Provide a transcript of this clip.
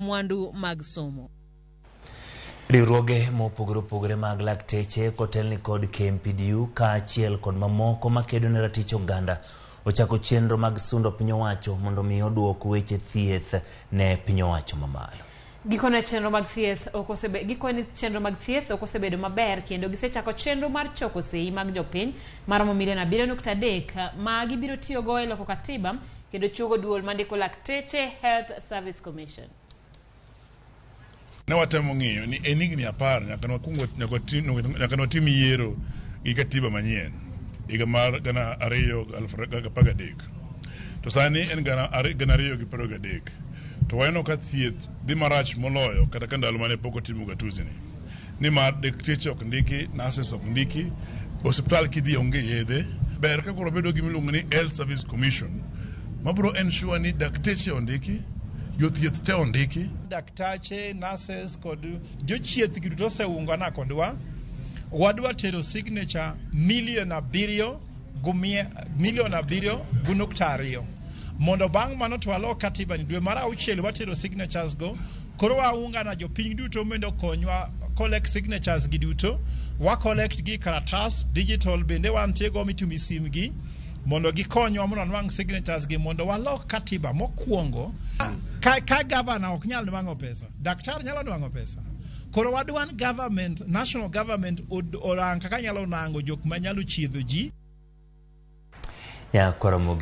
Mwandu mag somo. Riwruoge mopogore opogore mag lakteche kotelni kod KMPDU kaachiel kod mamoko makedo ne ratich oganda ochako chenro mag sundo piny owacho mondo mi oduok weche thieth ne piny owacho mamalo. Gikone chenro mag thieth ok osebe gikone chenro mag thieth ok osebedo maber kendo gisechako chenro mar choko seyi mag jopiny maromo milion 7.3 ma gibiro tiyogo e loko katiba kendo chuogo duol mandiko lakteche Health Service Commission. Ne watemo ng'iyo ni en higni 10 nyaka nwatim yiero gi katiba manyien higa mar 2013. To sani en 2023. To waneno ka thieth dhi marach moloyo kata ka ndalo mane pok otim ugatuzi ni. Nimar dakteche ok ndiki, nurses ok ndiki, osiptal kidhi onge yedhe. Ber ka koro bedo gimiluongo ni Health Service Commission mabiro ensure ni dakteche ondiki, jothieth te ondiki. Daktache, nurses kod jochieth gi duto oseungana kodwa. Wadwa tero signature 7.2 milion mondo bang' mano to walok katiba ni dwe mar auchiel watero signatures go. Koro waungana jopiny duto mondo okonywa collect signatures gi duto. Wa collect gi karatas digital bende wantie go mitimo e sim gi mondo gikonywa mondo wanwang' signatures gi mondo walok katiba mokwongo. Ka governor ok nyal nwang'o pesa, daktari nyalo nwang'o pesa. Koro wadwan government, national government orang kaka nyalo nango jok manyalo chiedho ji. Nyakwaramogi.